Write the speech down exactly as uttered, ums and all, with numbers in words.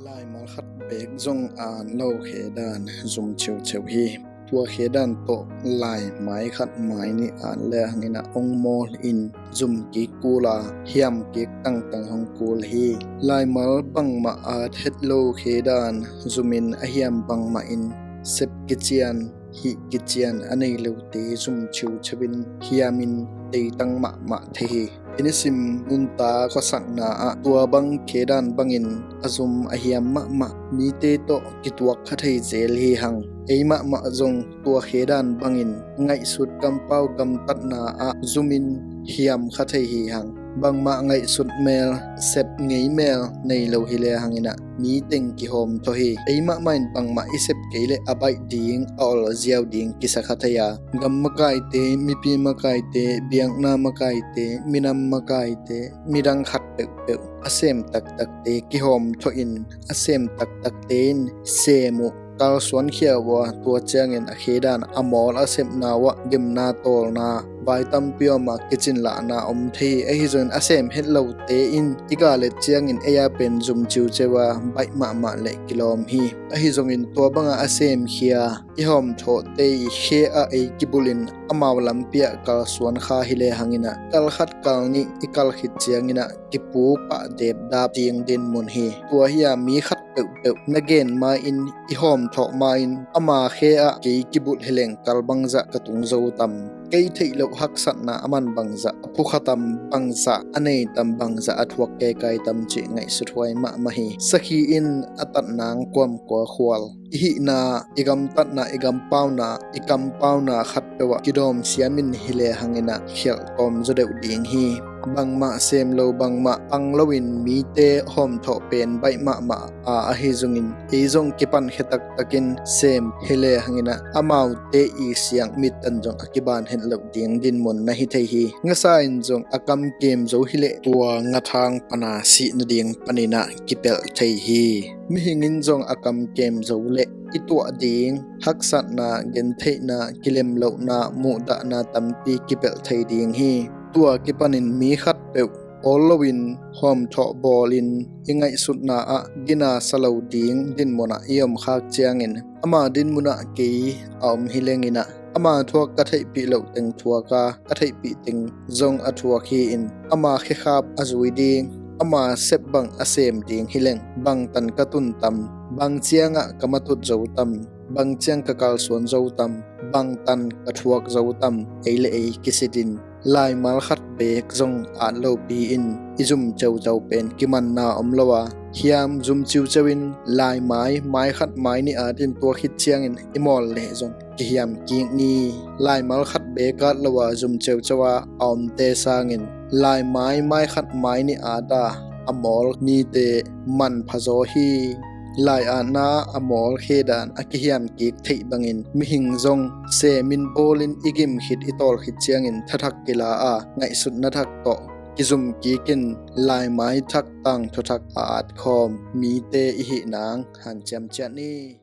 Laimal khat beek zong at lo khedan zum ceuceu hi. Tua khedan tawh laimai khat mai nih at le hangin ah ong mawl in zum kik kul a, hiam kik tangtang hong kul hi. Laimal bangmah at het lo khedan zumin a hiam bangmah in sep kician, hih kician a nei lote zum ceuceu in hiamin teitang mahmah thei hi. I nisim nuntak khuasakna ah tua bang khedan bangin a zum a hiam mahmah, mite tawh kituak kha thei zel hi hang. Ei mahmah zong tua khedan bangin ngaihsut kampau gamtatna ah zumin hiam kha thei hi hang. Bangmah ngaihsut mel, sep ngei mel nei lo hi le hangin ah mi teng kihawm thaw hi. Ei mahmah in bangmah i sep kei leh a baih ding, a ol ziau ding kisa kha thei a, gam makaite, mipi makaite, biakna makaite, minam makaite, midang khat peuhpeuh a sem taktakte kihawm thaw in, a sem taktakte in sem uh, kalsuan khia uh a, tua ciangin a khedan a mawl a sepna uh ah gemna tawlna vai tampi om a, kicin lahna om thei hi. Ahi zongin a sem het lote in i gal et ciangin ei a pen zum ceuceu a, baih mahmah le kilawm hi. Ahi zongin tua banga a sem khia, i hawmthawhte i khe ah ei kibulhin amau lampi ah kalsuan kha hi le hangin ah kal khat kal nih i kal khit ciangin ah kipu pah depdap ding dinmun hi. Tua hi a mi khat peuhpeuh na gen ma-in, i hawmthawh ma-in ama khe ah kei kibulh hi leng kal bangzah ka tung zo tam, kei theih loh haksatna a man bangzah a phukha tam, bangzah a nei tam, bangzah a thuak kekai tam cih ngaihsut huai mahmah hi. Sakhi in a tatnang kuamkua khual, i hihna, i gamtatna, i gampauna, i kampauna khatpeuh ah kidawm siamin hi le hangin ah khialh tawm zaw deuh ding hi. Bangmah sem lo, bangmah pang loin mite hawmthawh pen baih mahmah a, ahi zongin ei zong kipan khia taktakin sem hi le hangin ah amaute i siang mittan zong a kiban het loh ding dinmun na hi thei hi. Ngasa in zong a kam kem zo hi leh tua ngathang pana sih nading panin ah kipelh thei hi. Mihing in zong a kam kem zo leh i tuah ding haksatna, gentheihna, kilemlohna, muhdahna tampi kipelh thei ding hi. Tua kipanin mi khatpeuh awl loin hawmthawh bawlin i ngaihsutna ah gina sa lo ding dinmun ah i om khak ciangin ama dinmun ah kei a om hi lengin ah ama thuak ka theihpih loh teng thuak a, ka theihpih teng zong a thuak hi-in ama khekhap a zui ding, ama sep bang a sem ding hi leng bangtan ka tun tam, bang ciangah ka matut zo tam, bang ciang ka kalsuan zo tam, bangtan ka thuak zo tam, ei le ei kisitin laimal khat beek zong at lopi in i zum ceuceu pen kimanna om lo a, hiam zum ceuceu in laimai, mai khat mai nih atin tua khit ciangin i mawl leh zong kihiam kik ni. Laimal khat beek at lo a zum ceuceu a a omte sangin laimai, mai khat mai nih at a a mawl mite manpha zaw hi. Lai-atna a mawl khedan a kihiam kik theih bangin mihing zong semin bawlin i gim khit, i tawl khit ciangin thathak kila a ngaihsutna thak tawh kizum kikin laimai thak, tangthu thak a at khawm mite i hih nang hanciam ciat ni.